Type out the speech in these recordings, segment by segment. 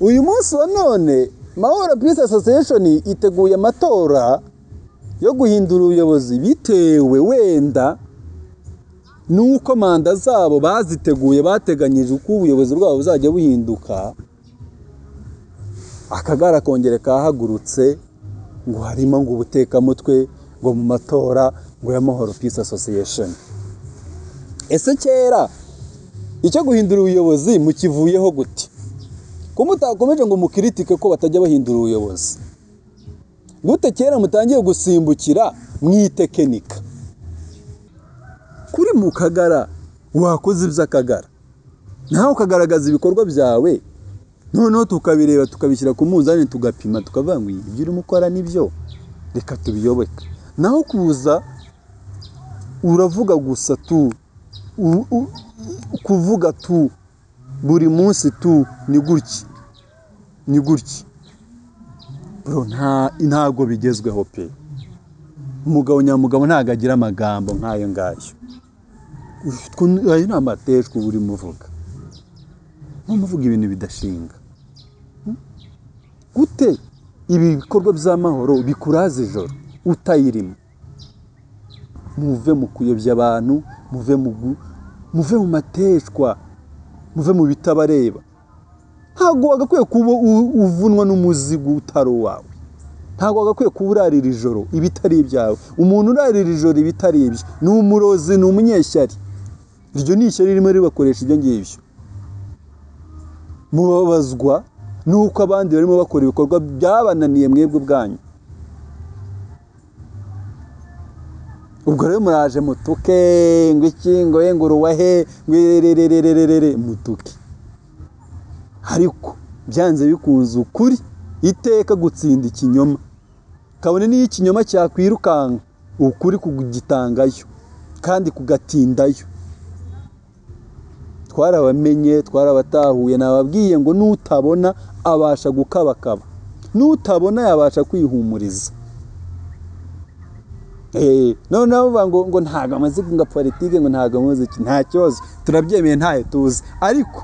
Uyu munsi wa none Mahoro Peace Association iteguye amatora yo guhindura ubuyobozi bitewe wenda nuko manda zabo baziteguye, bateganyije uko ubuyobozi bwabo buzajya buhinduka. Akagara kongere kahagurutse ngo harimo ngo ubutekamutwe ngo mu matora ngo ya Mahoro Peace Association. Ese kera icyo guhindura ubuyobozi mukivuyeho gute? Ko mutakomeje ngo mukiritike ko batajya bahindura ubuyobozi? Gute kera mutangiye gusimbukira mwitekenika? Kuri mu Kagara wakoze iby'Akagara, nawe ukagaragaza ibikorwa byawe, noneho tukabireba tukabishyira ku munzani, tugapima, tukavuga ngo ibyo urimo ukora nibyo, reka tubiyoboke. Naho kuza uravuga gusa tu, kuvuga tu buri munsi tu, ni gutya ni gutya bro, ntago bigezweho pe. Umugabo nyamugabo ntago agira amagambo nk'ayo ngayo. Ayo ni amateshwa uba urimo uvuga, muvuga ibintu bidashinga. Gute ibi bikorwa by'amahoro bikuraza ijoro utayirimo? Muve mu kuyobya abantu, muve mu mateshwa, muve mu bitabareba. Ntabwo wagakwiye kuba uvunwa n'umuzigo utari uwawe. Ntabwo wagakwiye kuba urarira ijoro ibitari ibyawe. Umuntu urarira ijoro ibitari ibye ni umurozi, ni umunyeshyari. Iryo ni ishyari ririmo ribakoresha ibyo ngibyo. Mubabazwa nuko abandi barimo bakora ibikorwa byabananiye mwebwe ubwanyu. Ubwo rero muraje mutuke ngo iki, ngo ye, ngo uruwahe, ngo erererererere, mutuke. Ariko byanze bikunze ukuri iteka gutsinda ikinyoma. Kabone n'iyo ikinyoma cyakwirukanka, ukuri kugitangayo kandi kugatindayo. Twarabamenye, twarabatahuye. Nababwiye ngo nutabona abasha gukabakaba, nutabona yabasha kwihumuriza. Noneho bavuga ngo ntago amaze ngo politike, ngo ntago amaze iki, nta kibazo, turabyemeye, ntayo tuzi. Ariko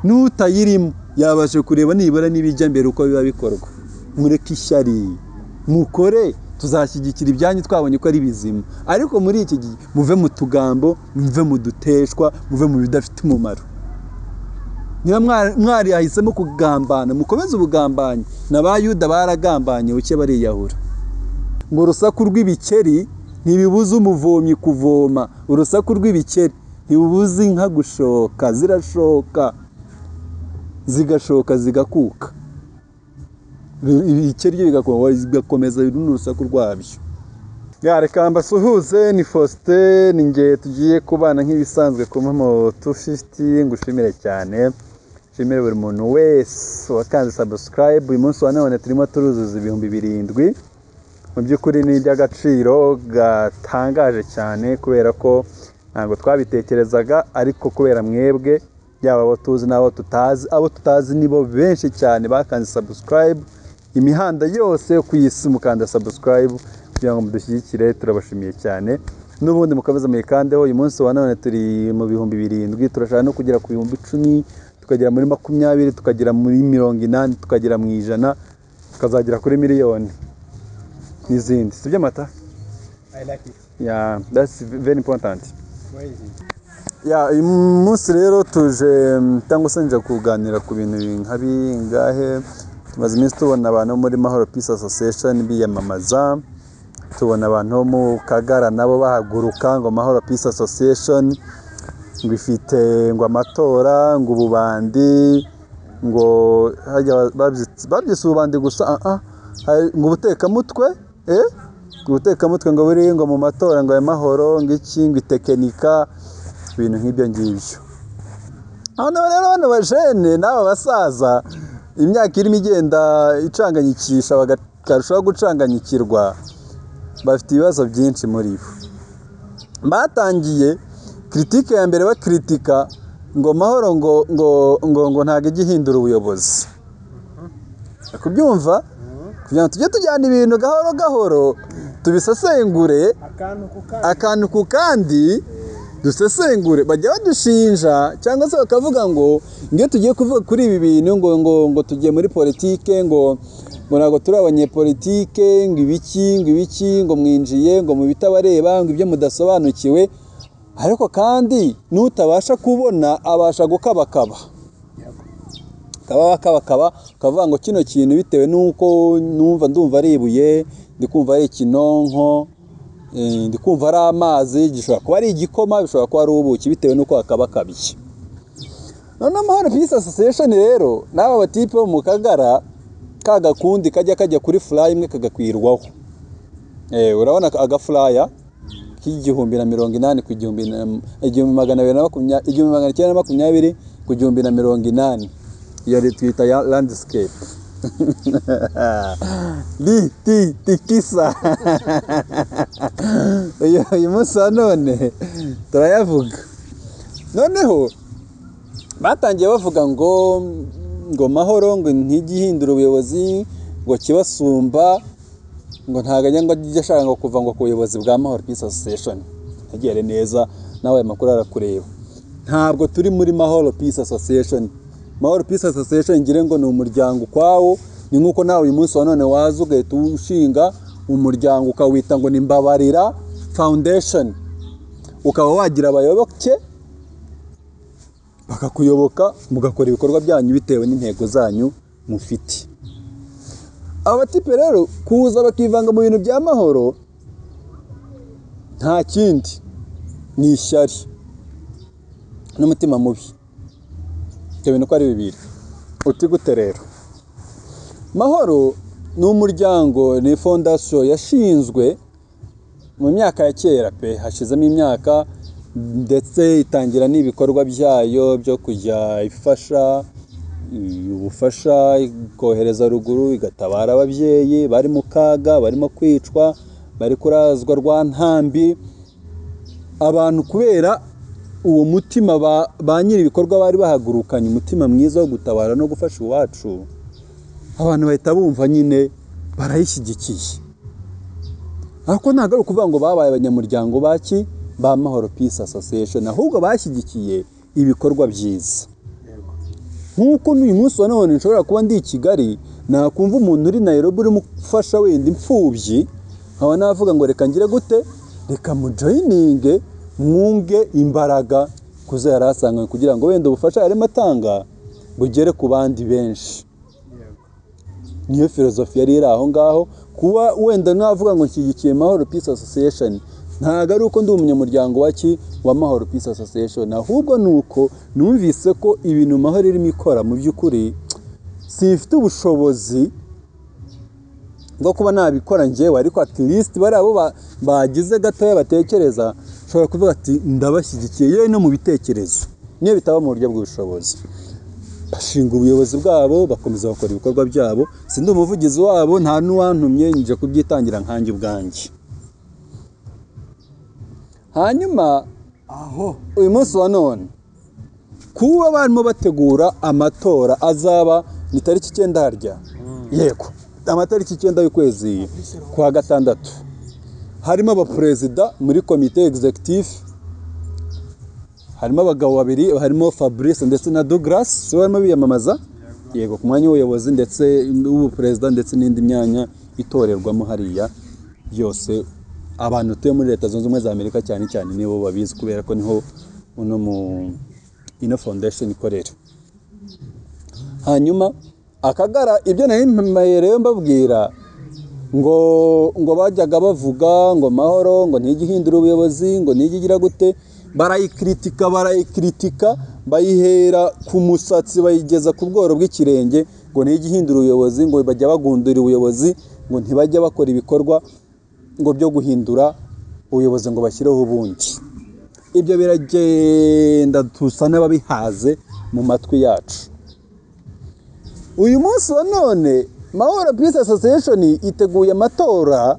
nutayirimo yabasha kureba nibura n'ibijya mbere uko biba bikorwa. Mureke ishyari, mukore, tuzashyigikira ibyanyu twabonye ko ari bizima. Ariko muri iki gihe muve mu tugambo, muve mu duteshwa, muve mu bidafite umumaro. Niba mwari yahisemo kugambana, mukomeze ubugambanyi. Na ba Yuda baragambanye buke bariyahura. Ngo urusaku rw'ibikeri ntibibuza umuvomyi kuvoma, urusaku rw'ibikeri ntibibuza inka gushoka, zirashoka zigashoka zigakuka, ibikeri bigakomeza n'urusaku rwabyo. Reka mbasuhuze, ni Faustin, ni nge tugiye kubana nk'ibisanzwe ku Mpamo 250. Ngushimire cyane, nshimire buri muntu wese wakanze subscribe. Uyu munsi wa none turimo turuzuza 7000. Mu by'ukuri ni iby'agaciro gatangaje cyane, kubera ko ntabwo twabitekerezaga, ariko kubera mwebwe, yaba abo tuzi n'abo tutazi, abo tutazi nibo benshi cyane bakanze subscribe. Imihanda yose ku isi mukanda subscribe kugira ngo mudushyigikire, turabashimiye cyane. N'ubundi mukomeze muyikandeho. Uyu munsi wa none turi mu 7000, turashaka no kugera ku 10,000, tukagera muri 20, tukagera muri 80, tukagera mu 100, tukazagera kuri miliyoni n'izindi. Sibyo Mata? I like it. Yeah, that's very important. Crazy. Yeah, uyu munsi rero tuje cyangwa se nje kuganira ku bintu nka bingahe. Tumaze iminsi tubona abantu muri Mahoro Peace Association biyamamaza, tubona abantu bo mu Kagara nabo bahaguruka ngo Mahoro Peace Association ngo ifite ngo amatora, ngo ububandi, ngo hajya babyise ububandi gusa, ngo ubutekamutwe, ubutekamutwe ngo buri ngo mu matora ngo ya Mahoro, ngo iki, ngo itekenika, ibintu nk'ibyo ngibyo. Hano rero bano bajene n'aba basaza, imyaka irimo igenda icanganyikisha, bakarushaho gucanganyikirwa, bafite ibibazo byinshi muri bo. Batangiye critique ya mbere bakritika ngo Mahoro ngo ngo ngo ngo ntago ijya ihindura ubuyobozi. Kubyumva kugira ngo tujye tujyana ibintu gahoro gahoro, tubisesengure akantu ku kandi. Dusesengure. Bajya badushinja cyangwa se bakavuga ngo ngiyo tugiye kuvuga kuri ibi bintu ngo tugiye muri politike, ngo ntabwo turi abanyepolitike, ngo ibiki ngo ibiki, ngo mwinjiye ngo mu bitabareba, ngo ibyo mudasobanukiwe. Ariko kandi n'utabasha kubona abasha gukabakaba, akaba ukavuga ngo kino kintu bitewe n'uko numva ndumva ari ibuye, ndi kumva ari ikinonko, ndi kumva ari amazi, gishobora kuba ari igikoma, bishobora kuba ari ubuki, bitewe n'uko hakabakabiye. Noneho Mahoro Peace Association rero n'aba batipe bo mu Kagara, ka gakundi kajya kuri flyer imwe kagakwirwaho. Urabona agaflyer k'1080 ku 1220 ku 1080, iyo twita ya landscape. Li ti tikisa. Uyu munsi wa none turayavuga. Noneho batangiye bavuga ngo Mahoro ngo ntigihindura ubuyobozi, ngo kibasumba, ngo ntago ajya ngo ajye ashaka ngo kuva ngo ku buyobozi bwa Mahoro Peace Association. Ntegere neza nawe aya makuru arakureba. Ntabwo turi muri Mahoro Peace Association. Mahoro Peace Association ngire ngo ni umuryango ukwawo, ni nkuko nawe uyu munsi wa none waza ugahita ushinga umuryango ukawita ngo ni Mbabarira Foundation, ukaba wagira abayoboke bakakuyoboka, mugakora ibikorwa byanyu bitewe n'intego zanyu mufite. Abatipe rero kuza bakivanga mu bintu bya Mahoro nta kindi, ni ishyari n'umutima mubi. Ibyo bintu uko ari bibiri. Uti gute rero? Mahoro ni umuryango, ni fondasiyo yashinzwe mu myaka ya kera pe, hashizemo imyaka, ndetse itangira n'ibikorwa byayo byo kujya ifasha ubufasha, ikohereza ruguru, igatabara ababyeyi bari mu kaga, barimo kwicwa, bari kurazwa rwa ntambi. Abantu kubera uwo mutima ba nyiri ibikorwa bari bahagurukanye umutima mwiza wo gutabara no gufasha iwacu, abantu bahita bumva nyine barayishyigikiye. Ariko ntabwo ari ukuvuga ngo babaye abanyamuryango baki ba Mahoro Peace Association, ahubwo bashyigikiye ibikorwa byiza. Nkuko n'uyu munsi wa none nshobora kuba ndi i Kigali, nakumva umuntu uri Nairobi urimo gufasha wenda imfubyi, nkaba navuga ngo reka ngire gute, reka mujoyininge mwunge imbaraga kuzo yari asanganywe, kugira ngo wenda ubufasha yarimo atanga bugere ku bandi benshi. Niyo filozofi yari iri aho ngaho. Kuba wenda navuga ngo nshyigikiye Mahoro Peace Association, ntabwo ari uko ndi umunyamuryango wa Mahoro Peace Association, ahubwo ni uko numvise ko ibintu Mahoro irimo ikora mu by'ukuri simfite ubushobozi bwo kuba nabikora njyewe, ariko at least bari abo bagize gatoya batekereza, nshobora kuvuga ati ndabashyigikiye yewe no mu bitekerezo, niyo bitaba mu buryo bw'ubushobozi. Bashinga ubuyobozi bwabo, bakomeza bakora ibikorwa byabo. Sindi umuvugizi wabo, nta n'uwantumye, nje kubyitangira nkanjye ubwanjye. Hanyuma aho uyu munsi wa none kuba barimo bategura amatora azaba ni tariki 9 harya, yego amatariki 9 y'ukwezi kwa gatandatu, harimo abaperezida muri komite executive, harimo abagabo babiri, harimo Fabrice ndetse na Douglas barimo biyamamaza, yego ku mwanya w'ubuyobozi ndetse n'ubuperezida ndetse n'indi myanya itorerwamo hariya yose. Abantu tuye muri Leta Zunze Ubumwe za Amerika cyane cyane nibo babizi, kubera ko niho uno mu ino foundation ikorera. Hanyuma Akagara ibyo nari rero mbabwira ngo bajyaga bavuga ngo Mahoro ngo ntigihindura ubuyobozi, ngo ntigigira gute, barayikritika bayihera ku musatsi bayigeza ku bworo bw'ikirenge, ngo ntigihindura ubuyobozi, ngo bajya bagundura ubuyobozi, ngo ntibajya bakora ibikorwa ngo byo guhindura ubuyobozi ngo bashyireho ubundi. Ibyo biragenda dusa n'ababihaze mu matwi yacu. Uyu munsi wa none Mahoro Peace Association iteguye amatora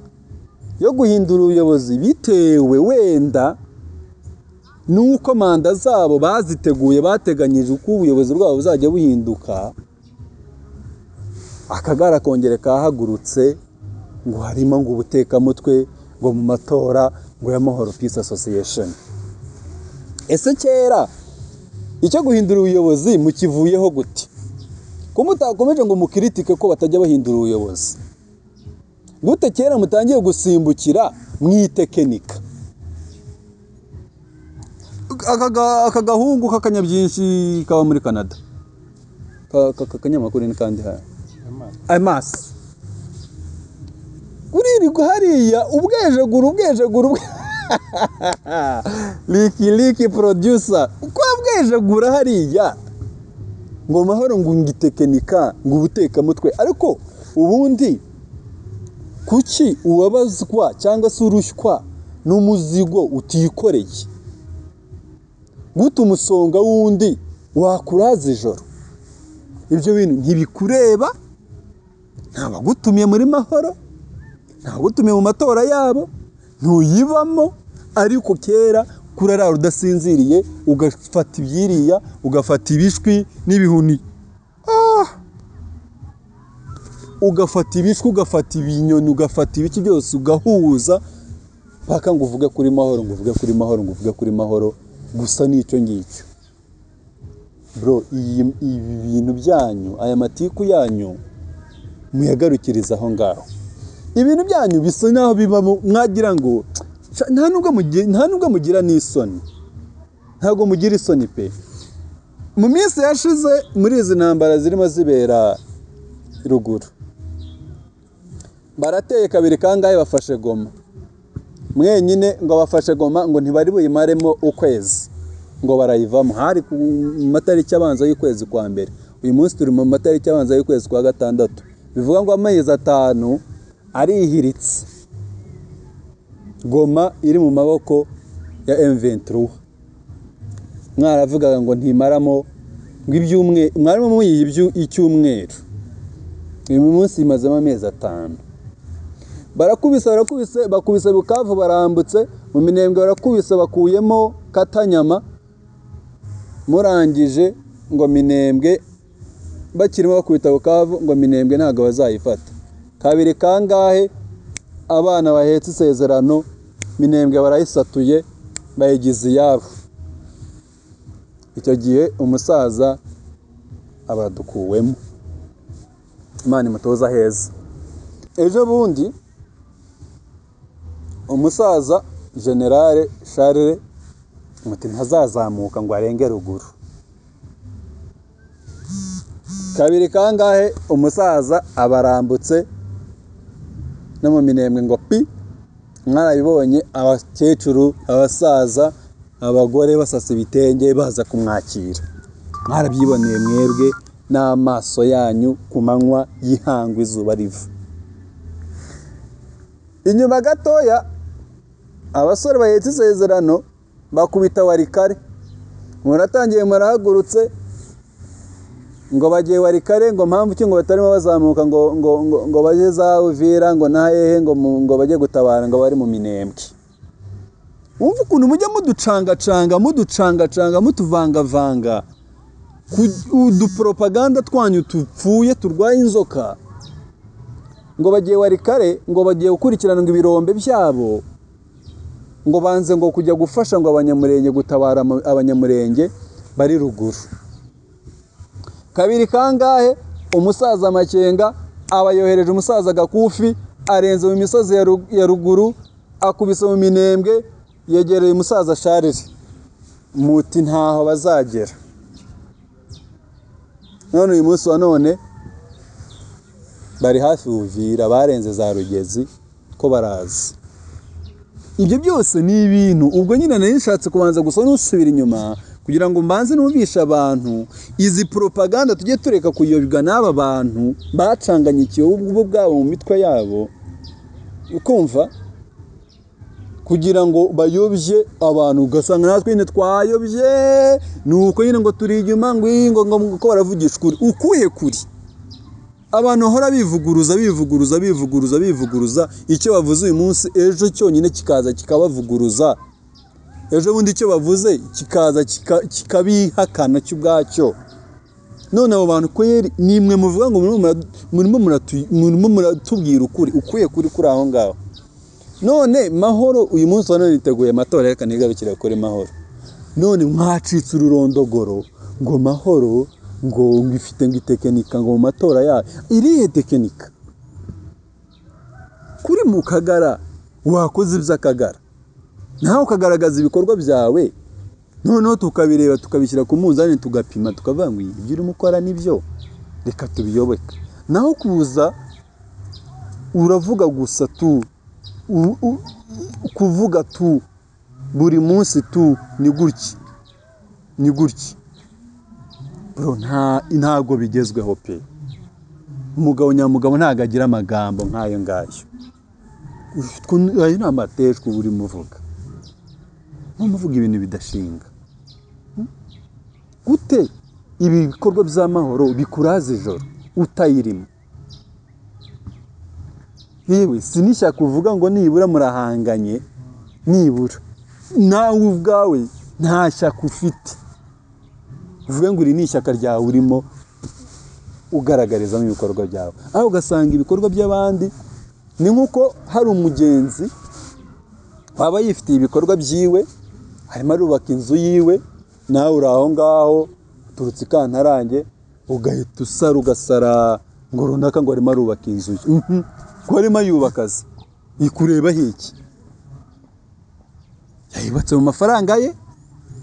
yo guhindura ubuyobozi bitewe wenda nuko manda zabo baziteguye, bateganyije uko ubuyobozi bwabo buzajya buhinduka. Akagara kongere kahagurutse ngo harimo ngo ubutekamutwe ngo mu matora ngo ya Mahoro Peace Association. Ese kera icyo guhindura ubuyobozi mukivuyeho gute? Ko mutakomeje ngo mukiritike ko batajya bahindura ubuyobozi, gute kera mutangiye gusimbukira mwitekenika? Aka gahungu k'akanyabyinshi kaba muri Canada, kanyamakuru ni kandi haya Amas, uririrwa hariya ubwejagura ubwejagura Liki Liki producer, uko bwejagura hariya ngo Mahoro ngo ngitekenika ngo ubutekamutwe. Ariko ubundi kuki ubabazwa cyangwa se urushywa n'umuzigo utikoreye? Gute umusonga wundi wakuraza ijoro? Ibyo bintu ntibikureba, ntabagutumiye muri Mahoro, ntabagutumiye mu matora yabo, ntuyibamo. Ariko kera kurara udasinziriye ugafata ibyiriya, ugafata ibishwi n'ibihuni, ugafata ibishwi, ugafata ibinyoni, ugafata ibiki byose ugahuza paka ngo uvuge kuri Mahoro, ngo uvuge kuri Mahoro, ngo uvuge kuri Mahoro gusa. N'icyo ngicyo bro, ibi bintu byanyu, aya matiku yanyu muyagarukiriza aho ngaho. Ibintu byanyu bisa naho bibamo, mwagira ngo nta nubwo mugira n'isoni, ntabwo mugira isoni pe. Mu minsi yashize muri izi ntambara zirimo zibera ruguru, barateye kabiri kangahe bafashe Goma mwenyine, ngo bafashe Goma ngo ntibari buyimaremo ukwezi ngo barayivamo. Hari ku matariki abanza y'ukwezi kwa mbere, uyu munsi turi mu matariki abanza y'ukwezi kwa gatandatu, bivuga ngo amezi 5 arihiritse Goma iri mu maboko ya M23. Mwaravugaga ngo ntimaramo ngo ibyumwe, mwarimo muyiha icyumweru, uyu munsi imazemo amezi 5. Barakubise barakubise, bakubise Bukavu, barambutse mu Minembwe, barakubise bakuyemo Katanyama, murangije ngo Minembwe bakirimo bakubita Bukavu ngo Minembwe ntabwo bazayifata. Kabiri kangahe abana bahetse isezerano Minembwe barayisatuye bayigize iyabo. Icyo gihe umusaza abadukuwemo. Imana imutoza heza. Ejo bundi umusaza Generale Charles muti ntazazamuka ngo arenge ruguru. Kabiri kangahe umusaza abarambutse no mu Minembwe ngo pi. Mwarabibonye, abakecuru, abasaza, abagore basasa ibitenge baza kumwakira. Mwarabyiboneye mwebwe n'amaso yanyu ku manywa y'ihangu izuba riva. Inyuma gatoya abasore bahetse isezerano bakubita Warikare. Muratangiye murahagurutse ngo bagiye Warikare, ngo mpamvu ki ngo batarimo bazamuka ngo ngo ngo baje za Uvira ngo nahehe ngo ngo baje gutabara ngo bari mu Minembwe. Wumva ukuntu mujya muducangacanga muducangacanga mutuvangavanga udupropaganda twanyu tupfuye turwaye inzoka. Ngo bagiye Warikare ngo bagiye gukurikirana ngo ibirombe byabo, ngo banze ngo kujya gufasha ngo abanyamurenge gutabara abanyamurenge bari ruguru. Kabiri kangahe umusaza Makenga abayohereje umusaza Gakufi, arenze mu misozi ya ruguru, akubise mu Minembwe, yegereye umusaza Charles, muti ntaho bazagera. None uyu munsi wa none bari hafi Uvira, barenze za Rugezi ko barazi. Ibyo byose ni ibintu ubwo nyine nari nshatse kubanza gusa n'usubira inyuma kugira ngo mbanze numvishe abantu izi propaganda tujye tureka kuyobywa n'aba bantu bacanganyikiwe ubwo bwabo mu mitwe yabo, ukumva, kugira ngo bayobye abantu, ugasanga natwe nyine twayobye, nuko nyine ngo turi inyuma ngo ngo ko baravugisha ukuri. Ukuye kuri abantu bahora bivuguruza bivuguruza bivuguruza bivuguruza, icyo bavuze uyu munsi ejo cyonyine kikaza kikabavuguruza, ejo bundi icyo bavuze kikaza kikabihakana cy'ubwacyo. None abo bantu kweri nimwe muvuga ngo murimo muratubwira ukuri, ukuye kuri kuri aho ngaho. None Mahoro uyu munsi wa none niteguye amatora, reka nigarukire kuri Mahoro. None mwacitse ururondogoro ngo Mahoro ngo ngifite ngo itekinika ngo mu matora yayo. Irihe tekinika? Kuri mu Kagara wakoze iby'Akagara, nawe ukagaragaza ibikorwa byawe, noneho tukabireba tukabishyira ku munzani, tugapima, tukavuga ngo ibyo urimo ukora nibyo, reka tubiyoboke. Naho kuza uravuga gusa tu, kuvuga tu buri munsi tu, ni gutya ni gutya bro, ntago bigezweho pe. Umugabo nyamugabo ntago agira amagambo nk'ayo ngayo. Ayo ni amateshwa uba urimo uvuga, muvuga ibintu bidashinga. Gute ibi bikorwa by'amahoro bikuraza ijoro utayirimo? Yewe si n'ishyaka uvuga ngo nibura murahanganye, nibura nawe ubwawe nta shyaka ufite uvuge ngo iri ni ishyaka ryawe urimo ugaragarizamo ibikorwa byawe. Aho ugasanga ibikorwa by'abandi ni nk'uko hari umugenzi waba yifitiye ibikorwa byiwe, arimo arubaka inzu yiwe, nawe uri aho ngaho uturutse i Kantarange ugahita usara ugasara ngo runaka ngo arimo arubaka inzu ye. Ko arimo ayubaka se ikureba iki? Yayubatse mu mafaranga ye,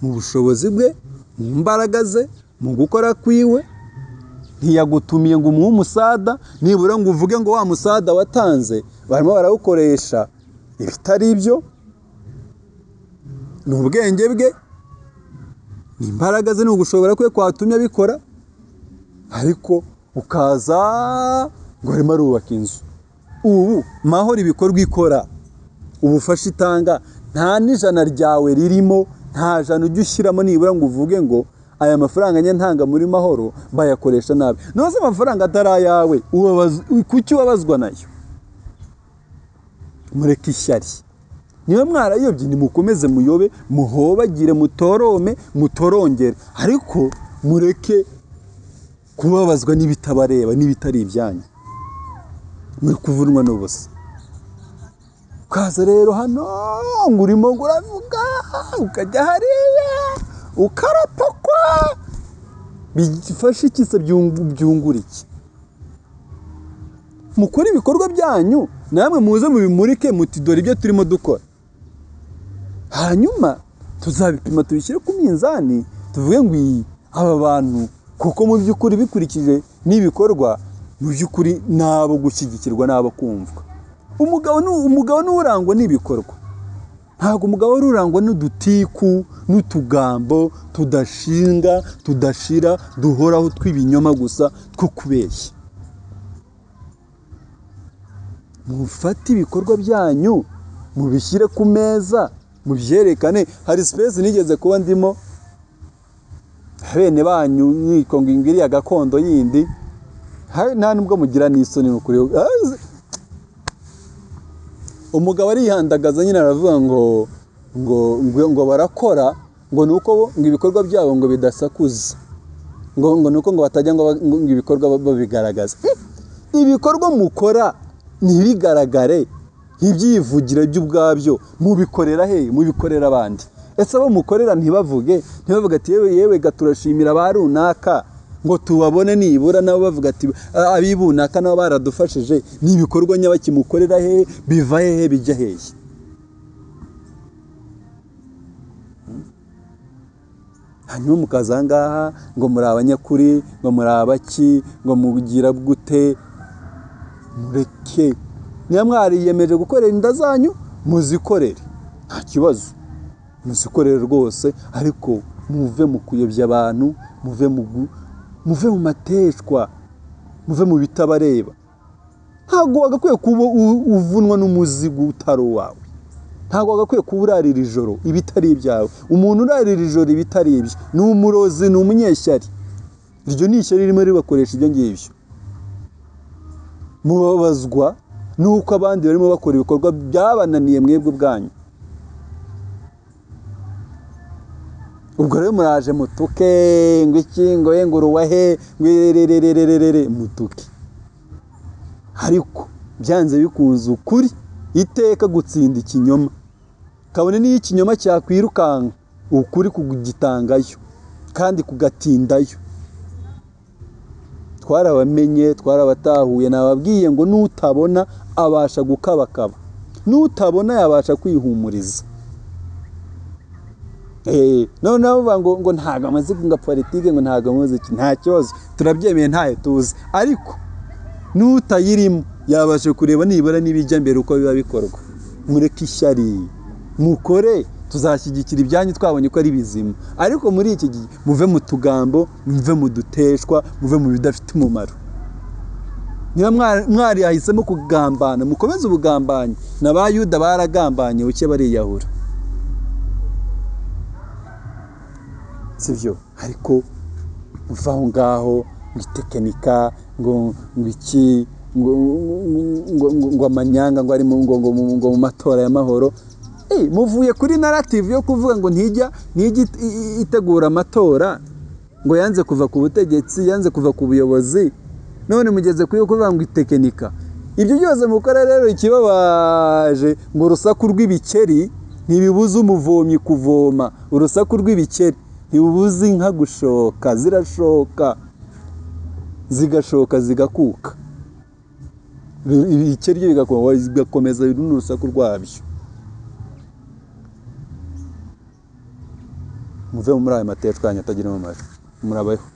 mu bushobozi bwe, mu mbaraga ze, mu gukora kwiwe. Ntiyagutumiye ngo umuhe umusada, nibura ngo uvuge ngo wa musada watanze barimo barawukoresha ibitari ibyo. Ni ubwenge bwe, ni imbaraga ze, ni ugushobora kwe kwatumye abikora. Ariko ukaza ngo arimo arubaka inzu. Ubu Mahoro ibikorwa ikora, ubufasha itanga, nta n'ijana ryawe ririmo, nta jana ujya ushyiramo nibura ngo uvuge ngo aya mafaranga njye ntanga muri Mahoro bayakoresha nabi. None se amafaranga atari ayawe kuki ubabazwa nayo? Mureke ishyari. Niba mwarayobye nimukomeze muyobe, muhobagire, mutorome, mutorongere, ariko mureke kubabazwa n'ibitabareba n'ibitari ibyanyu. Muri kuvunwa n'ubusa. Ukaza rero hano ngo urimo ngo uravuga, ukajya hariya ukarapakwa, bifashe iki se? Byungura iki? Mukore ibikorwa byanyu namwe muze mubimurike, muti dore ibyo turimo dukora, hanyuma tuzabipima tubishyire ku minzani, tuvuge ngo aba bantu kuko mu by'ukuri bikurikije n'ibikorwa mu by'ukuri nabo gushyigikirwa nabo kumvwa. Umugabo n'urangwa n'ibikorwa, ntabwo umugabo urangwa n'udutiku n'utugambo tudashinga tudashira duhoraho tw'ibinyoma gusa two kubeshya. Mufate ibikorwa byanyu mubishyire ku meza, mubyerekane. Hari space nigeze kuba ndimo, bene banyu niko ngo iriya gakondo yindi, nta nubwo mugira n'isoni n'ukuri. Umugabo arihandagaza nyine aravuga ngo ngo ngo barakora ngo nuko ngo ibikorwa byabo ngo bidasakuza, ngo nuko ngo batajya ngo ibikorwa babigaragaza. Ibikorwa mukora ntibigaragare, ntibyivugire by'ubwabyo, mubikorera he? Mubikorera abandi. Ese abo mukorera ntibavuge, ntibavuga ati yewe yewe gaturashimira ba runaka ngo tubabone nibura, nabo bavuga ati abibunaka nabo baradufashije. Ni ibikorwa nyabaki mukorera he? Biva hehe? Bijya hehe? Hanyuma mukaza ngaha ngo muri abanyakuri, ngo muri abaki, ngo mugira gute? Mureke. Niba mwariyemeje gukorera inda zanyu muzikorere, nta kibazo, muzikorere rwose, ariko muve mu kuyobya abantu, muve mu mateshwa, muve mu bitabareba. Ntabwo wagakwiye kuba uvunwa n'umuzigo utari uwawe. Ntabwo wagakwiye kuba urarira ijoro ibitari ibyawe. Umuntu urarira ijoro ibitari ibye ni umurozi, ni umunyeshyari. Iryo ni ishyari ririmo ribakoresha ibyo ngibyo. Mubabazwa nuko abandi barimo bakora ibikorwa byabananiye mwebwe ubwanyu. Ubwo rero muraje mutuke ngo iki, ngo ye, ngo uruwahe, ngo erererererere, mutuke. Ariko byanze bikunze ukuri iteka gutsinda ikinyoma, kabone n'iyo ikinyoma cyakwirukanka Ukuri kugitangayo kandi kugatindayo. Twarabamenye, twarabatahuye, nababwiye ngo nutabona abasha gukabakaba, nutabona yabasha kwihumuriza. Noneho bavuga ngo ntabwo amaze ngo politike, ngo ntabwo amaze iki, nta kibazo, turabyemeye, ntayo tuzi, ariko n'utayirimo yabasha kureba nibura n'ibijya mbere uko biba bikorwa. Mureke ishyari, mukore, tuzashyigikira ibyanyu twabonye ko ari bizima. Ariko muri iki gihe muve mu tugambo, muve mu duteshwa, muve mu bidafite umumaro. Niba mwari yahisemo kugambana, mukomeze ubugambanyi. Na ba Yuda baragambanye, buke bariyahura, sibyo? Ariko muva aho ngaho ngo itekinika, ngo iki, ngo amanyanga, ngo ari ngo mu matora y'amahoro. Muvuye kuri narrative yo kuvuga ngo ntijya itegura amatora, ngo yanze kuva ku butegetsi, yanze kuva ku buyobozi, none mugeze kuri kuvuga ngo itekinika. Ibyo byose mukora rero, ikibabaje ngo urusaku rw'ibikeri ntibibuza umuvomyi kuvoma, urusaku rw'ibikeri ntibubuza inka gushoka, zirashoka zigashoka zigakuka, ibikeri byo bigakomeza n'urusaku rwabyo. Muve muri ayo mateka yanyu atagira umumaro. Murabaho.